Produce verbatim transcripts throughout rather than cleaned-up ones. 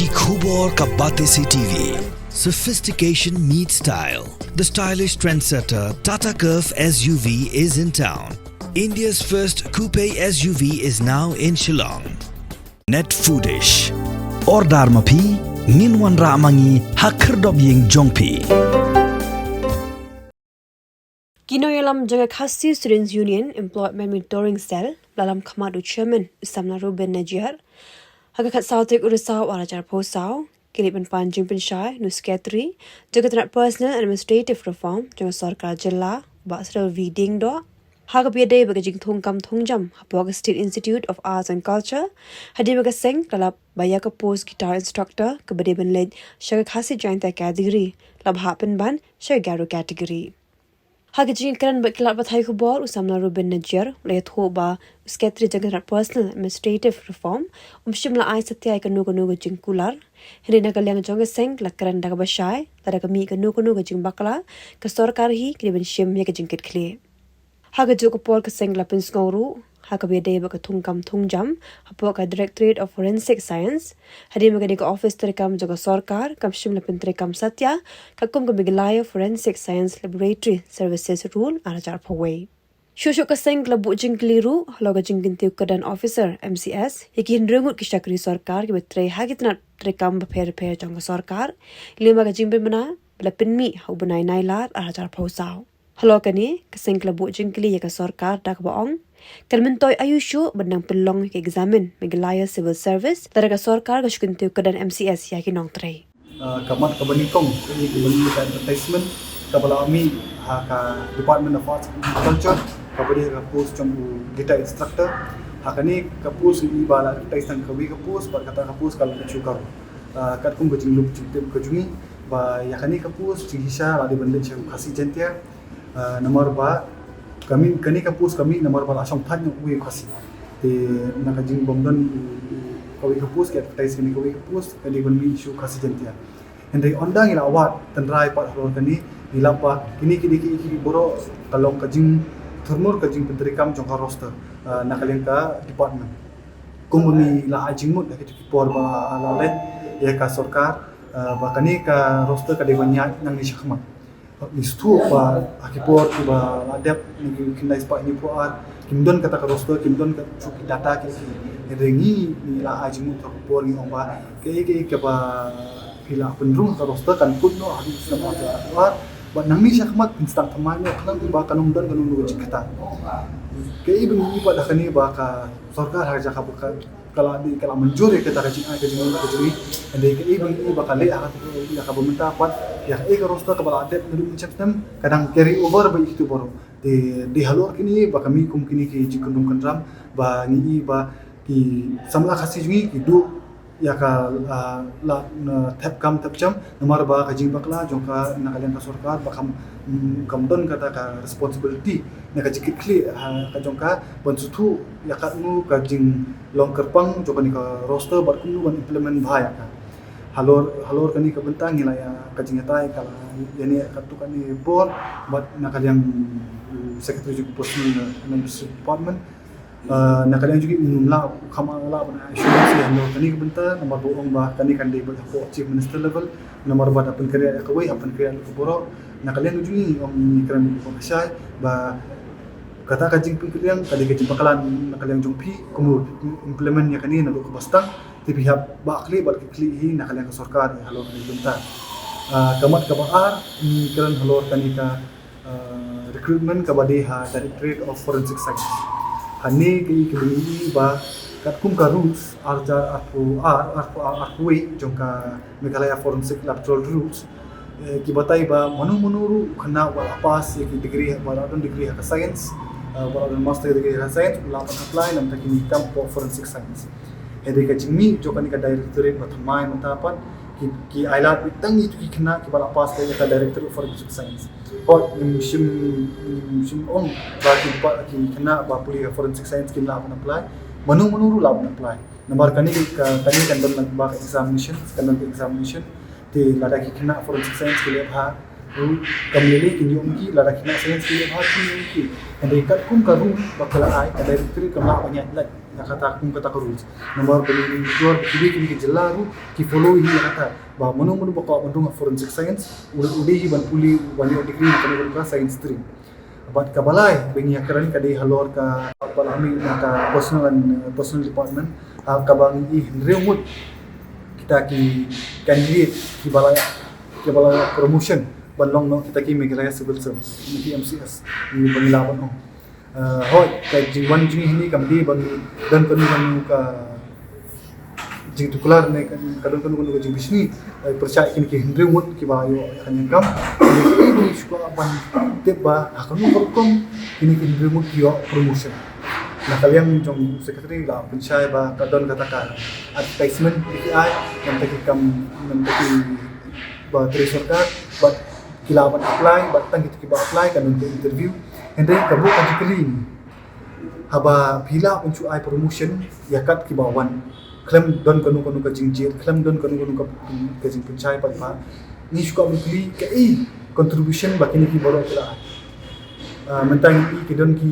Ki khubor ka Batesi T V. Sophistication meets style. The stylish trendsetter Tata Curvv S U V is in town. India's first coupe S U V is now in Shillong. Net Foodish. Order ma phi, ngin wanrah ma ngi ha khyrdop ïing jong phi. Ki nongïalam jong ka Khasi Students Union Employment Monitoring Cell la lam khmat u chairman u samla Ruben Najiar ha ka khatsaw tarik u Risaw ar hajar arphew saw. Ki leit ban pan jingpynshai na u secretary jong ka tnat Personal and Administrative Reform jong ka sorkar jylla, Bah Srel V Diengdoh, ha kaba ïadei bad ka jingthung kam thung jam hapoh ka State Institute of Arts and Culture, hadien ba ka seng ka la lap ba ïa ka post guitar instructor kaba dei ban leit sha ka Khasi Jaintia category la bhah pynban sha ka Garo category. Ha ka jingïakren bad ki lad pathai khubor, u samla Ruben Najiar u la ïathuh ba u secretary jong ka tnat Personal Administrative Reform um shym la ai satia ïa kano kano ka jingkular. Hynrei na ka liang jong ka seng la kren da kaba shai, lada ka mih kano kano ka jingbakla, ka sorkar hi ka dei ban shim ïa ka jingkitkhlieh. Ha kajuh ka por ka seng la pynsngew ruh ha kaba ïadei bad ka thung kam thung jam hapoh ka Directorate of Forensic Science, hadien ba kane ka office treikam jong ka sorkar kam shym la pyntreikam satia katkum ka Meghalaya Forensic Science Laboratory Services Rule ar hajar arphew wei. Shuh shuh ka seng ka la buh jingkylli ruh halor ka jingkyntiew kyrdan officer M C S ïa ki hynriew ngut ki shakri sorkar kiba trei ha ki tnat treikam bapher bapher jong ka sorkar, lyngba ka jingpynbna ba la pynmih ha u bnai Nailar ar hajar arphew saw. Halor kane, ka seng ka la buh jingkylli ïa ka sorkar da kaba ong kan myntoi aïu shuh ban nang pynlong ïa ka eksamin Meghalaya Civil Service lada ka sorkar ka shu kyntiew kyrdan M C S ïa ki nongtrei. Ah, ka mat kaba nyngkong, ka ïa kaba ngi ïa ka advertisement kaba la mih ha ka Department of Arts and Culture, kaba dei ha ka post jong u guitar instructor. Ha kane ka post ngi ba la advertise tang kawei ka post, bad kata ka post ka la shu karo. Ah, katkum ka jinglong jingtip ka jong ngi ba ïa kane ka post jingshisha la dei ban leit sha u Khasi Jaintia. Ah, namar ba ka mih, kane ka post ka mih namar ba la shong thait noh uwei u Khasi. Te na ka jingbym don kawei ka post, ki advertise kane kawei ka post, ka dei ban mih sha u Khasi Jaintia. Hynrei ynda ngi la wad tynrai pat halor kane, ngi lap ba kine ki dei ki, ki baroh ka long ka jingthurngur ka jingpyntreikam jong ka roster, ah, na ka liang ka department. Kumba ngi la ai jingmut ha kito ki por ba la leit ïa ka sorkar, ah, ba kane ka roster ka dei ban ïaid nangne shakhmat. Ngi sngewthuh ba ha ki por kiba la dep, ngi, ki khyndai spah hynñiewphew ar, kim don kata ka roster, kim don kata ki data ki, ki. Hynrei ngi, ngi la ai jingmut ha ki por, ngi ong ba kaei kaei kaba phi la pynrung ha ka roster kan kut noh haduh u snem ar hajar arphew ar. Bad nangne shakhmat phin sdang thymmai noh khnang ba kan ym don kano kano ka jingkhatduh. Kaei ba ngi ïohi pat ha kane ba ka sorkar ha ka jaka ba ka ka la dei, ka la mynjur ïa kata ka jingai ka jingmut ka jong ngi. Hynrei kaei ba ngi ïohi ba ka leh ha kata ka, ïa kaba mynta pat, ïa kaei ka roster kaba la dep naduh mynshem snem ka dang carry over bad ïa kito baroh. Te dei halor kine ba ka mih kum kine ki jingkyndrum kyndram ba ngi ïohi ba ki samla Khasi jong ngi ki duh ïa ka, ah, la, na thep kam thep jam, namar ba ka jingbakla jong ka na ka liang ka sorkar ba kam, mm, kam don kata ka responsibility na ka jingkitkhlieh, ha, ka jong ka ban sngewthuh ïa katno ka jinglong kyrpang jong kane ka roster bad kumno ban implement bha ïa ka. Halor, halor kane ka bynta ngi la ïa ka jingïatai ka la ïa ne katto katne por bad na ka liang, mm, secretary jong ka Personal and Administrative Department. Ah, na ka liang jong ngi ym lah, kham lah ban ai assurance ïa halor kane ka bynta, namar ba ong ba kane kan dei beit hapoh Chief Minister level, namar ba da pynkynriah ïa kawei, ha pynkynriah ïa ka baroh. Na ka liang jong ngi ong ngi kren bad ka shai ba kata ka jingpynkynriah ka dei ka jingbakla na ka liang jong phi, kumno implement ïa kane naduh kaba sdang, te phi hap bah khlieh bad khlieh hi na ka liang ka sorkar ïa halor kane ka bynta. Ah, ka mat kaba ar, ngi kren halor kane ka ah, recruitment kaba dei ha Directorate of Forensic Science. Hangne kaei kaba ngi ïohi ba katkum ka rules ar hajar arphew ar, arphew ar, arphew wei jong ka Meghalaya Forensic Laboratory Rules, eh, ki batai ba mano mano ruh u khynnah uba la pass ïa ki degree, uba la don degree ha ka science, eh, uba la don master degree ha ka science, u lah ban apply na bynta kine ki kam forensic science. Hynrei ka jingmih jong kane ka directorate ba thymmai mynta pat, ki, ki ailad beit tang ïa kito ki khynnah kiba la pass ïa ka Directorate of Forensic Science. Hooid, ngim shym, ngim shym ong ba ki, ba ki khynnah ba pule forensic science kim lah ban apply. Mano mano ruh lah ban apply. Namar kane ka, kane kan don ba ka examination, kan don ka examination. Te lada ki khynnah forensic science ki leh bha ruh, kam lei lei kin ïoh ong ki, lada ki khynnah science ki leh bha kin ïoh ong ki. Hynrei katkum ka ruh ba ka la ai, ka directorate kam lah ban ïaid lait. Kata kum kata ka rules. Namar ba ngi ïohi ba kiwei kiwei ki jylla ruh ki follow hi ïa kata ba mano mano ba kwah ban rung ha forensic science u dei hi ban pule, ban ïoh degree na kano kano ka science stream. Bad kaba lai ba ngi ïakren ka dei halor ka, ba la mih na ka personal and, uh, personal department, ha kaba ngi i hynriew ngut kita ki candidate kiba la, kiba la promotion ban long noh kita ki Meghalaya Civil Service, ki M C S, ngi ba ngi lah ban ong. Uh, hooid, ka jingwan jong ngi hynne kam dei ba ngi don kano kano ka jingtuklar ne ka, ka don kano kano ka jingbishni, eh, pyrshah ïa kine ki hynriew ngut kiba ïoh ïa ka jingkam. Ngi shu kwah ban tip ba ha kano ka rukom kine ki hynriew ngut ki ïoh promotion. Na ka liang jong secretary la pynshai ba ka don kata ka advertisement ba ki ai, na ka bynta ki kam, na ka bynta ki ba trei sorkar, bad ki lah ban apply, bad tang kita kiba apply ka don ka interview. Hynrei ka buh ka jingkylli ngi, haba phi lah ban shu ai promotion ïa kat kiba wan, khlem don kano kano ka jingjied, khlem don kano kano ka, ka jingpynshai pat ba ngi shu kwah ban kylli kaei contribution ba kine ki baroh ki la ai. Ah, mynta ngi i ki don ki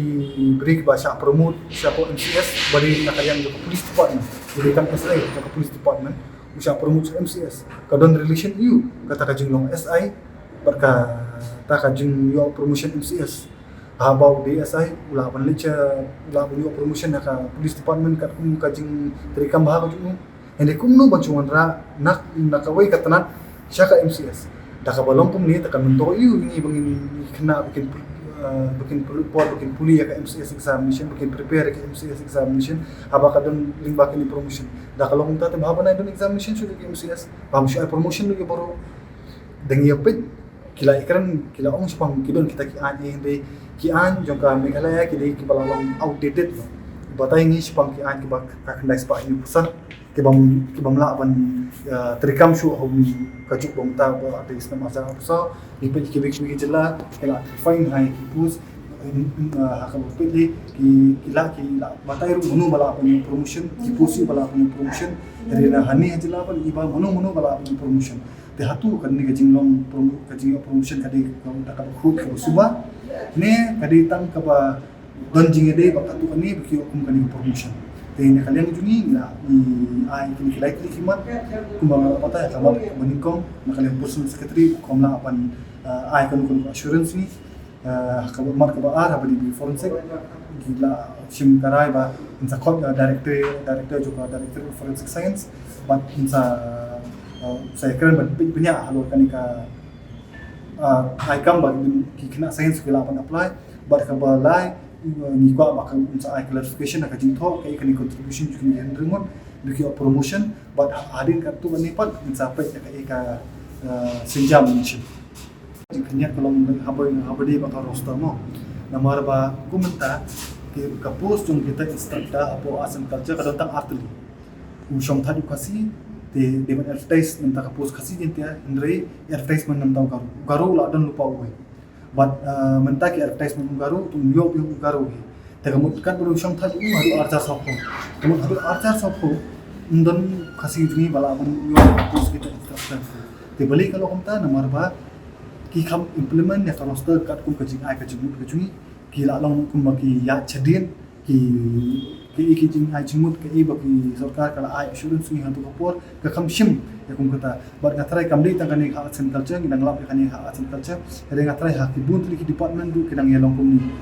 briew ba shah promote shapoh M C S ba dei na ka liang jong ka police department, ba dei tang S I jong ka police department, u shah promote sha M C S, ka don relation aiu kata ka jinglong S I bad kata ka jingïoh promotion M C S? Haba u dei S I u lah ban leit sha, u lah ban ïoh promotion ha ka police department katkum ka jingtrei kam bha ka jong u. Hynrei kumno ban shu wanrah na, na kawei ka tnat sha ka M C S? Da kaba long kumne te kan myntoi aiu ïa ngi ba ngin khynnah ba kin, eh, ba kin pule, ba kin pule ïa ka M C S examination, ba kin prepare ïa ka M C S examination, haba ka don lyngba kane promotion? Da ka long kumta te ba haba nai don examination shuh ïa ka M C S, ba ham shu ai promotion ïa baroh. Dang ïa peit, ki la ïakren, ki la ong shaphang ki don kita ki aiñ, eh, hynrei ki aiñ jong ka Meghalaya ki dei kiba la long outdated. Batai ngi shaphang ki aiñ kiba ka khyndai spah hynñiew percent, kibym, kibym lah ban, eh, treikam shuh ha u kajuh ba mynta ba dei snem arhajar arphew saw. Ngi peit kiwei kiwei ki jylla ki la refine ha ki post, eh, ha kaba peit lei ki, ki la, ki la batai ruh mano ba lah ban ïoh promotion, ki post ba lah ban ïoh promotion. Hynrei na hangne ha jylla pat ngi ba mano mano ba lah ban ïoh promotion. Te hato kane ka jinglong prom-, ka jingïoh promotion ka dei ka, kaba khuid kaba suba, ne ka dei tang kaba don jingïadei bad hato kane ba ki ïoh kum kane ka promotion? Te na ka liang jong ngi ngi la, ngi ai kine ki lai tylli ki mat, kumba nga la batai ha ka mat kaba nyngkong, na ka liang personal secretary kam lah ban, eh, ai kano kano ka assurance ngi. Eh, ha ka mat kaba ar, haba dei forensic, ngi la shim ka rai ba ngin sa khot, eh, director, director jong ka Director of Forensic Science, bad ngin sa, eh, sa ïakren ban peit bniah halor kane ka, eh, ai kam ba ki khynnah science ki lah ban apply, bad kaba lai, eh, ngi kwah ba kan ngin sa ai clarification ha ka jingthoh kaei kane contribution jong ki hynriew ngut ba ki ïoh promotion, bad ha-, hadien katto katne pat ngin sa peit ïa kaei ka, eh, sienjam ngin shim. Jingkhynñiat ka long haba, haba dei ba ka roster mo. Namar ba kum mynta ki, ka post jong kita instructor hapoh Arts and Culture ka don tang ar tylli. U shong thait u Khasi, te dei ban advertise mynta ka post Khasi, te hynrei advertisement mynta u Garo. U Garo la don lypa uwei. Bad, eh, mynta ki advertisement u Garo, to ym ïoh biang u Garo hi. Te ka mut katba u shong thait u haduh arhajar sawphew. Ka mut haduh arhajar sawphew ym don Khasi jong ngi ba lah ban ïoh post kita instructor. Te balei ka long kumta? Namar ba ki kham implement ïa ka roster katkum ka jingai ka jingmut ka jong ngi, ki la long kumba ki ïaid shadien, ki, ki, ki jingai jingmut, ki ba ki sorkar ka la ai assurance ngi ha kato ka por, ka kham shim ïa kum kata. Bad nga tharai kam dei tang kane ha Arts and Culture, ngi dang lap ïa kane ha Arts and Culture, hynrei nga tharai ha ki bun tylli ki department ruh ki dang ïa long kumne.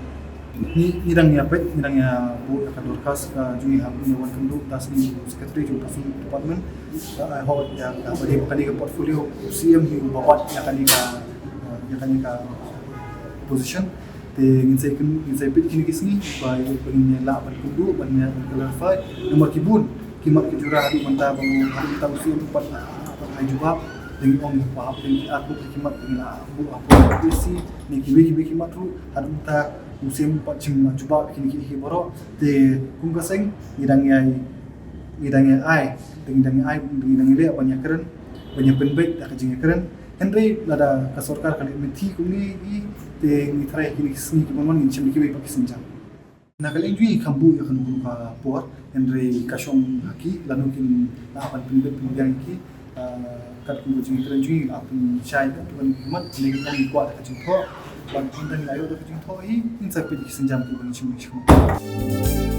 Ngi, ngi dang ïa peit, ngi dang ïa buh ïa ka dorkhas ka jong ngi ha u Wan Kynduh, da sdang u secretary jong ka department. I hope ïa ka ba dei ba kane ka portfolio, C M hi uba wad ïa kane ka, ïa kane ka position. Te ngin sa ïa kyn-, ngin sa ïa peit kine ki sngi ba, ba ngin ïa lah ban kynduh, ban ïa clarify. Namar ki bun ki mat ki jura haduh mynta ba, haduh mynta u C M pat, pat ai jubab. Te ngi ong ba hap ki ar tylli ki mat ngi la buh hapoh P S C ne kiwei kiwei ki mat ruh haduh mynta u C M pat shym la jubab kine ki, ki baroh. Te kum ka seng ngi dang ïa, ngi dang ïa ai, ngi dang ïa ai, ngi dang ïa leh ban ïa kren, ban ïa pynbeit da ka jingïakren. Hynrei lada ka sorkar ka leh mithi kumne hi, te ngi tharai kine ki sngi ki ban wan ngin shim kiwei pat ki sienjam. Na ka liang jong ngi kham buh ïa kano kano ka por, hynrei ka shong ha ki, lano kin lah ban pynbeit pynbiang ïa ki, ah, katkum ka jingkren jong ngi, lah pynshai katto katne ki mat, hynrei ngi kwah da ka jingthoh, bad hynrei ngi la ïoh da ka jingthoh hi, ngin sa peit ïa ki sienjam kiba ngin shim, ngin shim.